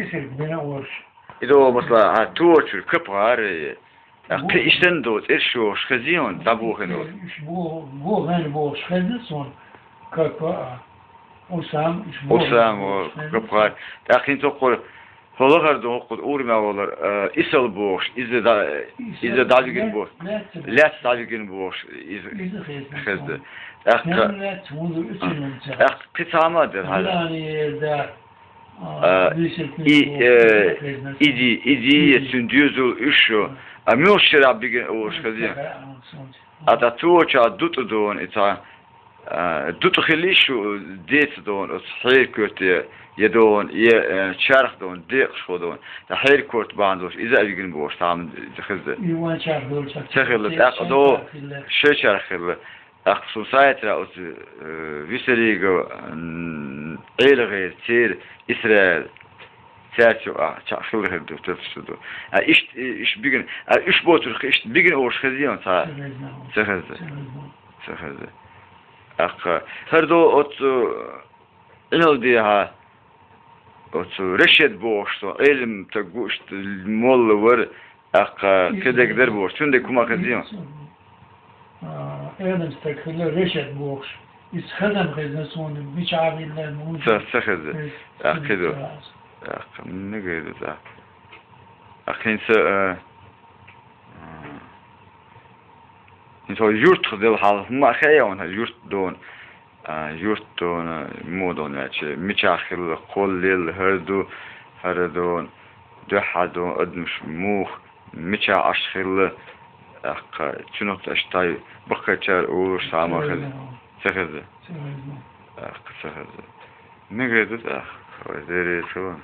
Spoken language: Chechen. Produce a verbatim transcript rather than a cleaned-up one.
Исерг бина ош. Идо масла, а, туочур, капгар, а, кхы иштан до, цӀершо, шхезион, дабухин до. Иш бо-, бо-, ган бо, шхезис он, капа, а, Усам, иш бо-, Усам, о, шхезис. Капгар. Тахин тохор, холагар до, ход урма олар, а, исал бохш, иза да, иза далгин бо. Лят далгин бохш, иза. Иза хезис. Хезис. Ах, ах, кхы цама дер, ха. Гулани ерда. А, и, э, иди, иди, я сюндюзул ишо. А мюшера биген ош хазин. А та туоча дуту дон, ица, а, дуту хилишу дец дон, ос хер кёте, я дон, я, э, чарх дон, дек шо дон. Та хер корт бандош, иза биген бош, там, хазда. И ван чарх дон, чарх. Чарх хилла, так, до, ше чарх хилла. Ах, сун сайтра оцу, э, висарига, м, Элгъер, цер, Исраил, церчу, а, ча-, хилгъер ду, тёртсу ду. А, ишт, э, иш бигин, а, иш ботур, ишт бигин ош хезион, ца, ца хезде. Ца хезде. Ах, хардо оцу, э, Инал диха, оцу решет бохш со, элим та гушт молла вар, акъа кедек дер бохш, чунде кума хезион. А, элим та кхила решет бохш. Ис хезем хезна сони, бича вилла муж. Ца, ца хезе. Акъа кедо. Акъа, не гезе, да. Акъа, инса, э, э, инса юрт хзел хал, ма хея он, юрт дон. А, юрт дон, модон, яче, мича хилла, къоллел, хӀерду, хӀерадон, дуьхьадон, адамаш мух, мича Ӏаш хилла, аккха, чунах аш тай, баккачар, ур, сама хилла. Ца хеза. Аккха, ца хеза. Мегадус, ах, хавай, зере, чуван.